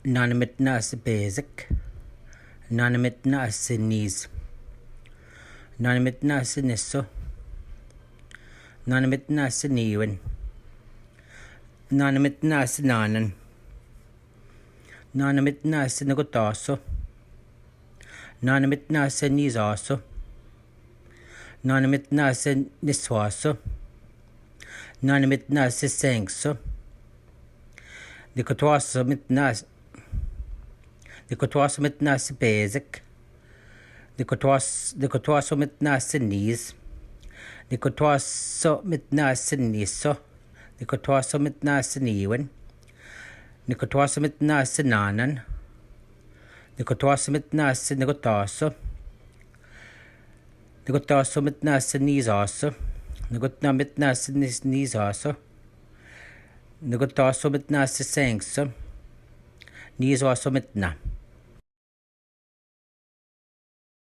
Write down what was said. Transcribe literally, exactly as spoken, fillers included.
Nanemedna se besik. Nanemedna se nis. Nanemedna se neso. Nanemedna se niwen. Nanemedna se nanen. Nanemedna se nekotaso. Nanemedna se nisaso. Nanemedna se nesoaso. Nanemedna se senkso. Nekotaso medna se besik. Nekotaso medna se nis. Nekotaso medna se neso. Nekotaso medna se niwen. Nekotaso medna se nanen. Nekotaso medna se nekotaso. Nekotaso medna se nisaso. Nekotaso medna se nisaso. Nekotaso medna se senkso. Nisaso medna.